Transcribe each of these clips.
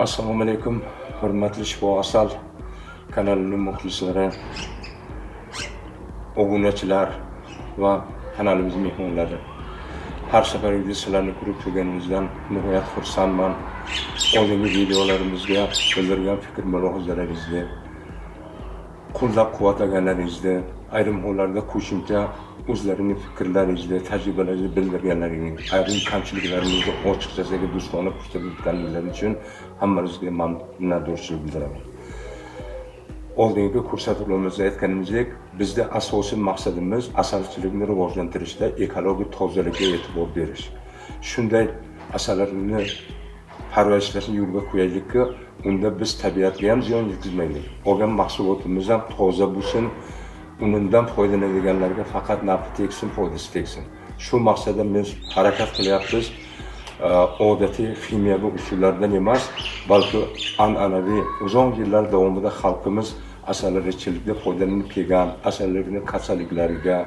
Assalomu alaykum, hurmatli Shifo Asal kanalining muxlislari, obunachilar va kanalimiz mehmonlari. Har safargidek sizlarni ko'rib turganimizdan nihoyat xursandman. Oldingi videolarimizga bildirgan fikr mulohazalaringizni, qo'llab-quvvatlaganlaringizni, ayrim hollarda qo'shimcha o'zlarining fikrlaringizni, tajribalaringizni bildirganlaringiz, ayrim kamchiliklarimizni ochiqchasiga do'stona ko'rsatib o'tganliklari uchun hammangizga minnatdorchilik bildiraman. Oldingi ko'rsatuvlarimizda aytganimizdek, bizda asosiy maqsadimiz asalchilikni rivojlantirishda ekologik tozalikka e'tibor berish. Shunday asallarni parvarishlashni yo'lga qo'yaylikki, unda biz tabiatga ham ziyon yetkazmaylik. Olgan mahsulotimiz ham toza bo'lsin, undan foydalanadiganlarga faqat nafi tegsin, foydasi tegsin. Shu maqsadda biz harakat qilyapmiz. Odatiy ximiyaviy usullardan emas, balki an'anaviy uzoq yillar davomida xalqimiz asalarichilikda foydalanib kelgan, asalarining kasalliklariga,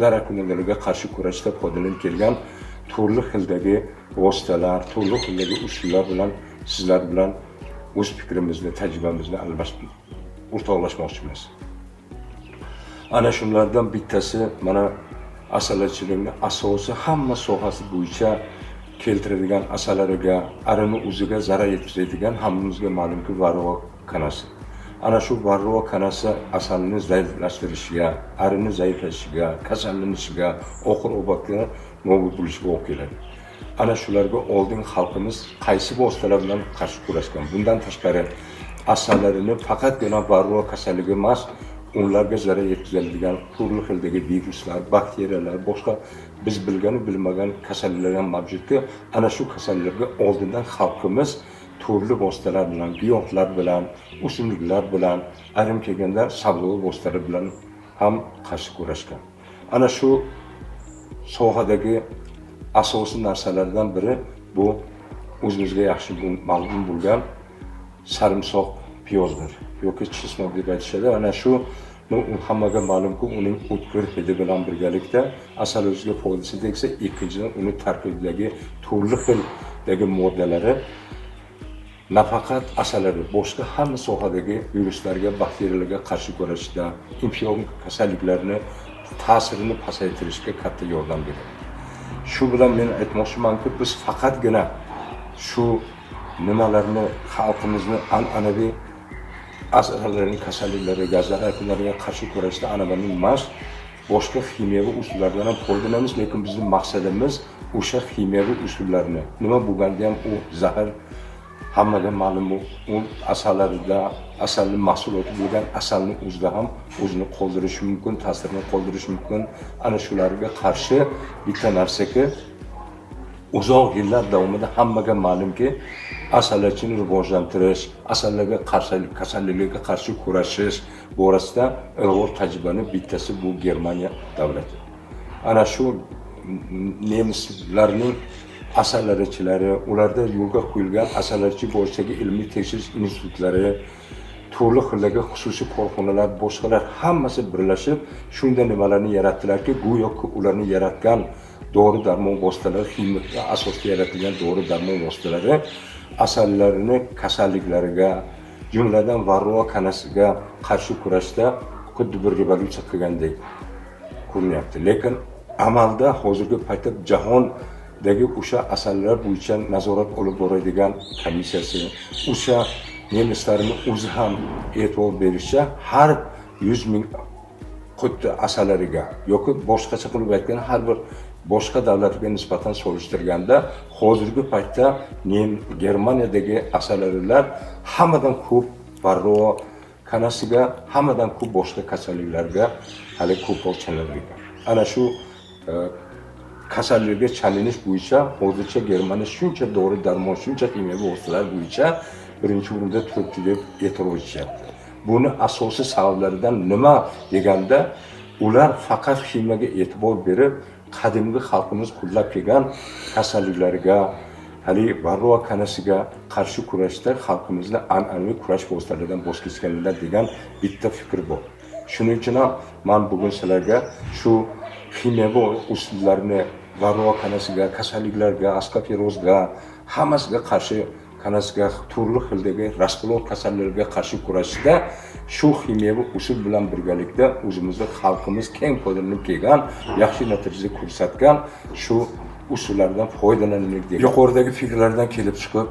zararkunandalarga qarshi kurashda foydalanib kelgan turli xildagi vositalar, turli xildagi usullar bilan sizlar bilan o'z fikrimizni, tajribamizni almashib o'rtoqlashmoqchimiz. Ana shunlardan bittasi mana asalarichilikni asosi hamma sohasi bo'yicha keltiradigan asalariga, arini o'ziga zarar yetkazadigan hammamizga ma'lumki varroa kanasi. Ana shu varroa kanasi asalni zaiflashtirishiga, arini zaiflashishiga, kasallanishiga, oxir oqibatda nobud bo'lishiga olib keladi. Ana shularga oldin xalqimiz qaysi vositalar bilan qarshi kurashgan? Bundan tashqari asallarini faqatgina varroa kasalligi emas, ularga zarar yetkazadigan turli xildagi viruslar, bakteriyalar, boshqa biz bilgan bilmagan kasalliklar ham mavjudki, ana shu kasalliklarga oldindan xalqimiz turli vositalar bilan, giyohlar bilan, o'simliklar bilan, ayrim kelganda sabzavot vositalari bilan ham qarshi kurashgan. Ana shu sohadagi asosiy narsalardan biri bu o'zimizga yaxshi ma'lum bo'lgan sarimsoq piyozdir yoki чеснок deb aytishadi. Ana shu hammaga ma'lumki, uning o'tkir hidi bilan birgalikda asal o'ziga foydasi tegsa, ikkinchidan uni tarkibidagi turli xildagi moddalari nafaqat asalari, boshqa hamma sohadagi viruslarga, bakteriyalarga qarshi kurashishda, infeksion kasalliklarni ta'sirini pasaytirishga katta yordam beradi. Shu bilan men aytmoqchimanki, biz faqatgina shu nimalarni xalqimizni an'anaviy asalarining kasalliklariga, zararkunandalarga qarshi kurashda ana buni emas, boshqa ximiyaviy usullardan ham foydalanamiz, lekin bizning maqsadimiz o'sha ximiyaviy usullarni nima bo'lganda ham u zahar, hammaga ma'lum, u asallarida, asalni mahsuloti bo'lgan asalni o'zida ham o'zini qoldirishi mumkin, ta'sirini qoldirishi mumkin. Ana shularga qarshi bitta narsaki, uzoq yillar davomida hammaga ma'lumki, asalarichini rivojlantirish, asallarga qarshi, kasalliklarga qarshi kurashish borasida ilg'or tajribani bittasi bu Germaniya davlati. Ana shu nemislarning asalarichilari, ularda yo'lga qo'yilgan asalarichi borasidagi ilmiy tekshirish institutlari, turli xildagi xususiy korxonalar, boshqalar hammasi birlashib shunday nimalarni yaratdilarki, go'yoki ularni yaratgan dori darmon vositalari, ximik asosda yaratilgan dori darmon vositalari asallarni kasalliklariga, jumladan varroa kanasiga qarshi kurashda xuddi bir revolyutsiya qilgandek ko'rinyapti. Lekin amalda hozirgi paytda jahondagi o'sha asallar bo'yicha nazorat olib boradigan komissiyasi, o'sha nemislarni o'zi ham e'tibor berishicha, har 100 000 xuddi asalariga yoki boshqacha qilib aytganda, har bir boshqa davlatga nisbatan solishtirganda hozirgi paytda Germaniyadagi asalarilar hammadan ko'p varroa kanasiga, hammadan ko'p boshqa kasalliklarga hali ko'proq chalinadi ekan. Ana shu kasallikka chalinish bo'yicha hozircha Germaniya shuncha dori darmon, shuncha ximiyaviy vositalar bo'yicha birinchi o'rinda turibdi deb e'tirof etishyapti. Buni asosiy sabablaridan nima deganda, ular faqat ximiyaga e'tibor berib, qadimgi xalqimiz qo'llab kelgan kasalliklarga, haligi varroa kanasiga qarshi kurashda xalqimizni an'anaviy kurash vositalaridan voz kechganlar degan bitta fikr bor. Shuning uchun ham man bugun sizlarga shu ximiyaviy usullarni varroa kanasiga, kasalliklarga, askoferozga, hammasiga qarshi kanasga turli xildagi rasplod kasalliklariga qarshi kurashishda shu ximiyaviy usul bilan birgalikda o'zimizni xalqimiz keng foydalanib kelgan, yaxshi natija ko'rsatgan shu usullardan foydalanaylik degan. Yuqoridagi fikrlardan kelib chiqib,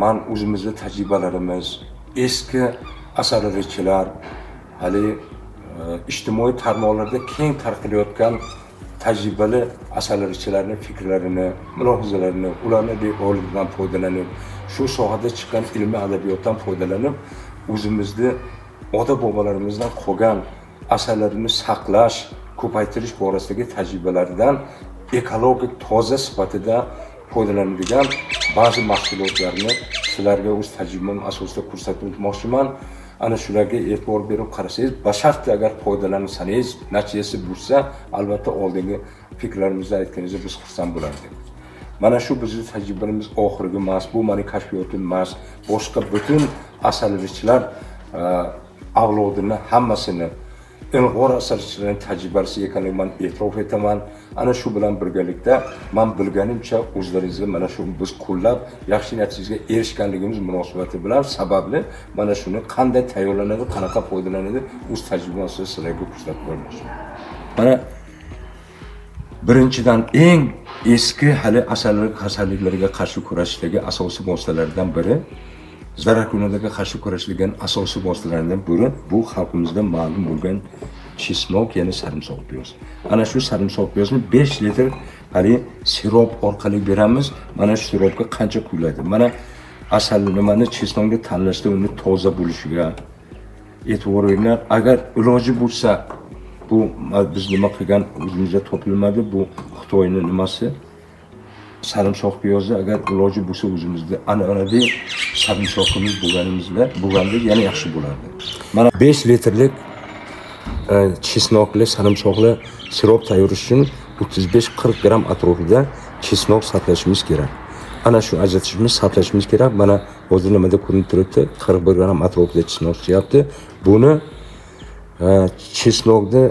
man o'zimizni tajribalarimiz, eski asalarichilar, hali ijtimoiy tarmoqlarda keng tarqalayotgan tajribali asalarichilarning fikrlarini, mulohazalarini, ularni deolidan foydalanib, shu sohada chiqqan ilmiy adabiyotdan foydalanib, o'zimizni ota bobolarimizdan qolgan asallarni saqlash, ko'paytirish borasidagi tajribalardan ekologik toza sifatida foydalanadigan ba'zi mahsulotlarni sizlarga o'z tajribam asosida ko'rsatib o'tmoqchiman. Ana shularga e'tibor berib qarasangiz, basharti agar foydalansangiz, natijasi bo'lsa, albatta oldingi fikrlarimizni aytganingizda biz xursand bo'lardik. Mana shu bizni tajribamiz oxirgi emas, bu meni kashfiyotim emas, boshqa butun asalarichilar avlodini hammasini ilg'or asalarichilarning tajribasi ekanligini man e'tirof etaman. Ana shu bilan birgalikda man bilganimcha o'zlaringizga mana shu biz qo'llab yaxshi natijaga erishganligimiz munosabati bilan sababli mana shuni qanday tayyorlanadi, qanaqa foydalanadi o'z tajribam asosida sizlarga ko'rsatib bermoqchiman. Mana birinchidan eng eski hali asalari kasalliklariga qarshi kurashishdagi asosiy vositalardan biri, zararkunandaga qarshi kurashadigan asosiy vositalardan biri bu xalqimizda ma'lum bo'lgan chesnok, ya'ni sarimsoq piyoz. Ana shu sarimsoq piyozni 5 litr hali sirop orqali beramiz. Mana shu siropga qancha quyiladi? Mana asal nimani chesnokni tanlashda uni toza bo'lishiga e'tibor beringlar. Agar iloji bo'lsa, bu biz nima qilgan o'zimizda topilmadi, bu Xitoyning nimasi sarimsoq piyozi, agar iloji bo'lsa o'zimizda an'anaviy sarimsoqimiz bo'lganimizda bo'lganda yana yaxshi bo'lardi. Mana 5 litrlik chesnokli sarimsoqli sirop tayyorlash uchun 35-40 gramm atrofida chesnok sarflashimiz kerak. Ana shu ajratishimiz, sarflashimiz kerak. Mana hozir nimada ko'rinib turibdi, 41 gramm atrofida chesnok chiqyapti. Buni chesnokni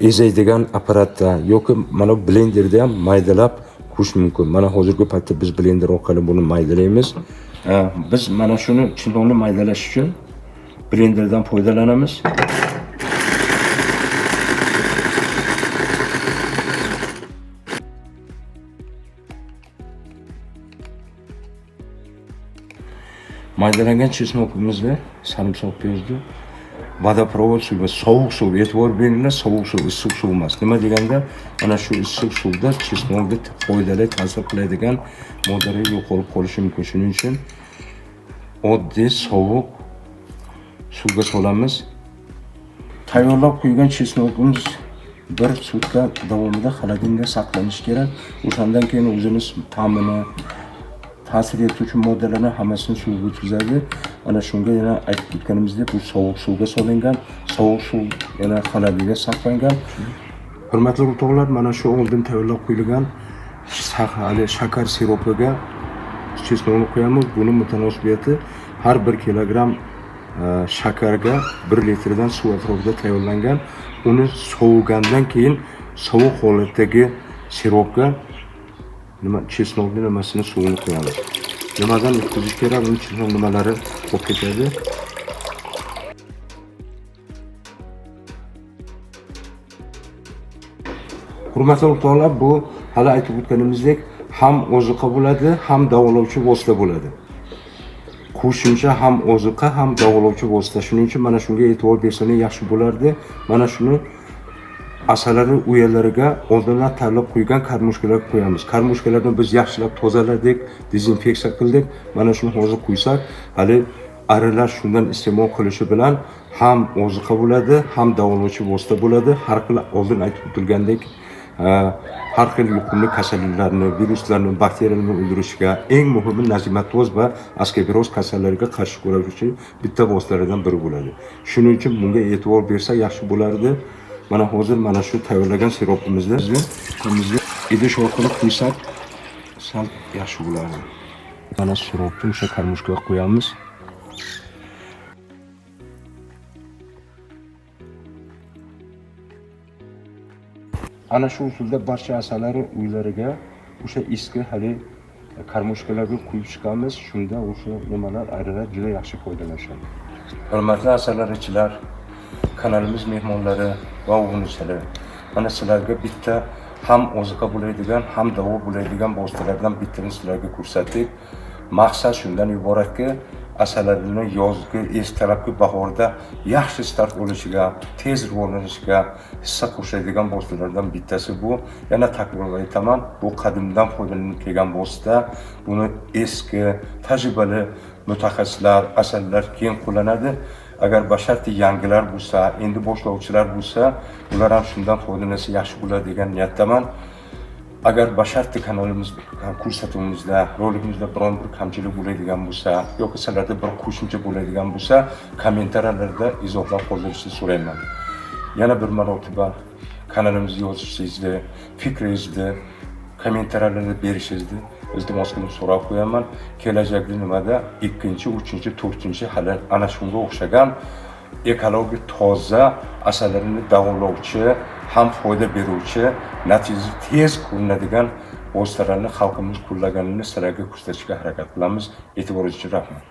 ezaydigan apparatda yoki mana blenderda ham maydalab qo'yish mumkin. Mana hozirgi paytda biz blender orqali buni maydalaymiz. Biz mana shuni chesnokni maydalash uchun blenderdan foydalanamiz. Maydalangan chesnokimizni, sarimsoq piyozni vodoprovod suvi, sovuq suv, e'tibor beringlar, sovuq suv, issiq suv emas. Nima deganda, mana shu issiq suvda chesnokga foydali ta'sir qiladigan moddalar yo'qolib qolishi mumkin. Shuning uchun oddiy sovuq suvga solamiz. Tayyorlab qo'ygan chesnokimiz bir sutka davomida xolodilnikda saqlanishi kerak. O'shandan keyin o'zini ta'mini, ta'sir etuvchi moddalarni hammasini suvga o'tkazadi. Ana shunga yana aytib o'tganimizdek, bu sovuq suvga solingan, sovuq suv yana xolodilnikda saqlangan. Hurmatli o'rtoqlar, mana shu oldin tayyorlab qo'yilgan hali shakar siropiga chesnokni qo'yamiz. Buni mutanosibiyati har 1 kilogramm shakarga 1 litrdan suv atrofida tayyorlangan. Uni sovigandan keyin sovuq holatdagi siropga nima chesnokni nimasini suvini qo'yamiz. Nimadan o'tkazish kerak? Uni chesnok nimalari bo'lib ketadi. Hurmatli o'rtoqlar, bu hali aytib o'tganimizdek ham oziqa bo'ladi, ham davolovchi vosita bo'ladi. Qo'shimcha ham oziqa, ham davolovchi vosita. Shuning uchun mana shunga e'tibor bersangiz yaxshi bo'lardi. Mana shuni asalari uyalariga oldindan tayyorlab qo'ygan karmoshkalarga qo'yamiz. Karmoshkalarni biz yaxshilab tozaladik, dezinfeksiya qildik. Mana shuni hozir qo'ysak, hali arilar shundan iste'mol qilishi bilan ham oziqa bo'ladi, ham davolovchi vosita bo'ladi. Har xil oldin aytib o'tilgandek, har xil yuqumli kasalliklarni, viruslarni, bakteriyalarni o'ldirishga, eng muhimi nazimatoz va askleroz kasallariga qarshi kurashuvchi bitta vositalardan biri bo'ladi. Shuning uchun bunga e'tibor bersa yaxshi bo'lardi. Mana hozir mana shu tayyorlagan siropimizni bizga idish orqali quysak sal yaxshi bo'lardi. Mana siropni o'sha karmoshkaga qo'yamiz. Ana shu usulda barcha asalari uylariga o'sha eski hali Кормушка larga quyib chiqamiz, shunda o'sha nimalar, arilar juda yaxshi foydalanishadi. Hurmatli asalarichilar, kanalimiz mehmonlari va obunachilar, mana sizlarga bitta ham oziqa bo'ladigan, ham davo bo'ladigan vositalardan bittasini sizlarga ko'rsatdik. Maqsad shundan iboratki, asalarining yozgi, ertalabki, bahorda yaxshi start olishiga, tez rivojlanishiga hissa qo'shadigan vositalardan bittasi bu. Yana takrorlab aytaman, bu qadimdan foydalanib kelgan vosita. Buni eski, tajribali mutaxassislar, asallar keng qo'llanadi. Agar basharti yangilar bo'lsa, endi boshlovchilar bo'lsa, ular ham shundan foydalansa yaxshi bo'ladi degan niyatdaman. Agar basharti kanalimiz ko'rsatuvimizda, roligimizda biron bir kamchilik bo'ladigan bo'lsa yoki sizlarda bir qo'shimcha bo'ladigan bo'lsa, kommentariyalarda izohlar qoldirishni so'rayman. Yana bir marotaba kanalimizga yozishingizni, fikringizni kommentariyalarda berishingizni iltimos qilib so'rab qo'yaman. Kelajakda nimada ikkinchi, uchinchi, to'rtinchi hali ana shunga o'xshagan ekologik toza, asallarni davolovchi, ham foyda beruvchi, natijasi tez ko'rinadigan vositalarni xalqimiz qo'llaganini sizlarga ko'rsatishga harakat qilamiz. E'tiboringiz uchun rahmat.